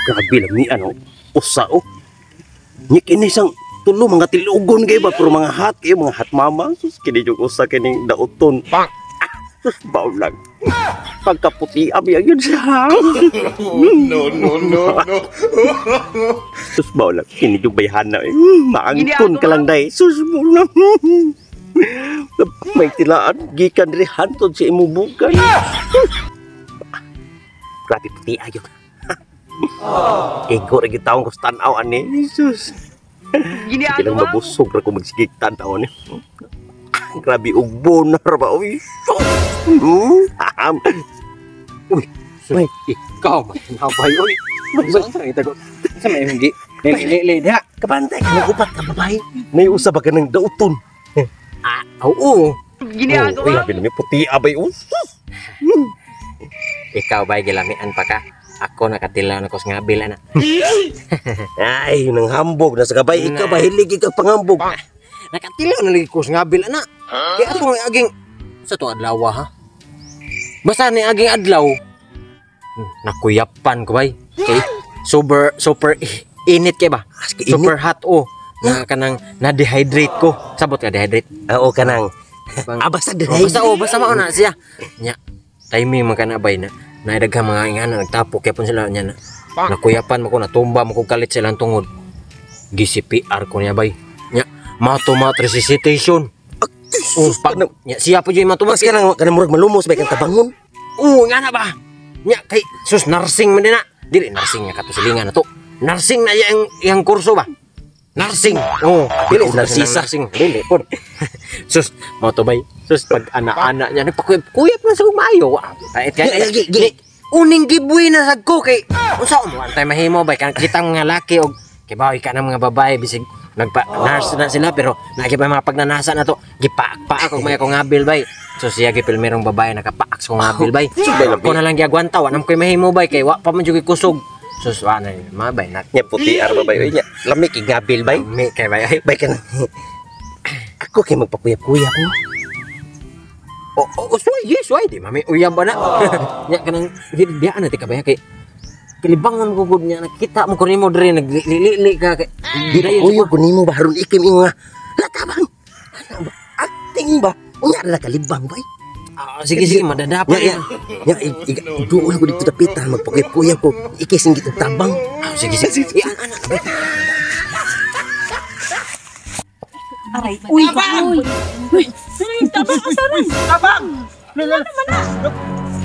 Grabe lang ni ano, usa oh. Nya kini sang tulo mga tilugon kay ba pero mga hot kayo, mga hot mama. Sus kini jud usa kining dauton. Ah, sus baw lang. Pagkaputi abi yun siya. No, no, no, no. Sus baw lang kini jud bayhana eh. Maangkon ka lang day. Sus baw lang. May tilaan gikan diri hantod sa imong bukan. Grabe puti ayo. Igo ra gyud taong ko sa tan-aw ani. Jesus. Sige lang mabusog ra ko magsigig tan-aw ani. Grabe ugbo na ra ba uy. Uy, Uy, ikaw man nabay oy. Saan sa itago? Sa may hindi. Lili diha. Kabantay ka upat ka babae. May usa ba ka ng dauton? Ah, oo. Ginagawa. Uy, grabe naman puti abay oh. Ikaw bay gilamian pa ka. Ako nakatilaw na ko sa ngabil ana. Ay, nang hambog na sa gabay ikaw ba hilig ikaw panghambog. Nakatilaw na lagi ko sa ngabil ana. Kaya atong aging sa to adlaw ha. Basta ni aging adlaw nakuyapan ko bay. Okay. Super super init kay ba? Super hot oh. Na kanang na-dehydrate ko. Sabot ka dehydrate. Oo kanang. Ah, basta dehydrate. Basta oh, basta mao na siya. Nya timing man kana bay na naidaghan mga ingana nagtapok kay pun sila nya na. Nakuyapan mo ko natumba mo ko kalit silang tungod. Gi-CPR ko niya bay. Nya mouth resuscitation. Oh, pag nya siya po jud matumas Mas kanang kanang murag malumos bay kang tabangon. Oo, nga na ba? Nya kay sus nursing man din na. Dili nursing nga kato silingan na to. Nursing na yang kurso ba? Nursing. Oh, dili narsisa. Nursing. Dili pod. Sus, mao to bay. Sus pag ana-ana niya nagpakuyap na sa maayo. Tait kay. Uning gibuhi na sad ko kay unsa mo antay mahimo bay kan kitang mga laki og kay bawi ka ng mga babae bisig nagpa nurse na sila pero naagi pa mga pagnanasa na to gipaak-paak og may akong ngabil bay. So siya gipilmerong babae nakapaak sa ngabil bay. Ako na lang giagwanta wa nam koy mahimo bay kay wa pa man jud kusog. Sus wa na mabay na nya puti ar babay oy nya lami kay ngabil bay. Mi kay bay. Bay kan ako kay magpakuyap-kuyap no. Oh, suway, yes, suway. Di mami uyab ba na? Nya kanang biyaan na ti ka ba kay kalibangan ko gud nya nakita mo ko nimo diri naglili ka kay di ba uyab ko nimo ba haron ikim ingo nga latabang. Ana ba acting ba? Unya ra kalibang bay. Sige sige madadapa nya. Nya duol ko dito dapitan magpakuyap-kuyap ko ikising gitong tabang. Sige sige. Ian ana bay. Aray, uy, uy. Uy, tabang asaran. Tabang.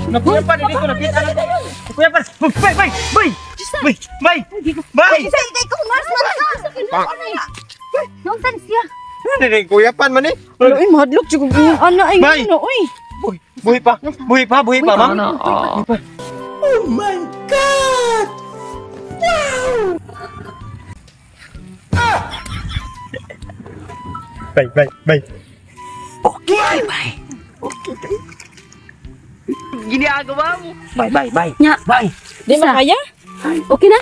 Nakuya pa dito nakita na. Kuya pa. Bay, bay, bay. Bay, bay. Bay. Kay ko nurse man ka. Naunsan siya? Dili kuya pan man eh. Uy, mahadlok jud ko ana ay ano oy. Buhi pa. Buhi pa, buhi pa, ma'am. Oh my God. Wow. Bye, bye, bye. Okay, bye. Okay, bye. Ginagawa mo. Bye, bye, bye. Nya. Bye. Di makaya? Okay na?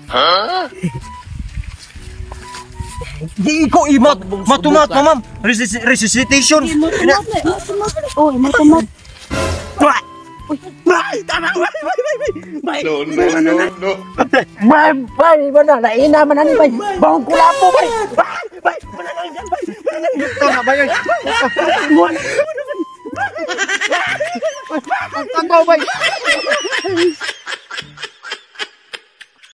Huh? Di ko imat matumat, ma'am. Resuscitation. Oh, matumat. Bye. Bye, tama, bye, bye, bye, bye. No, no, no, no. Bye, bye, bana, naina man ani bay. Bawang kulapo bay. Bye, bye, bye, bye. Tama bay. Ang bay.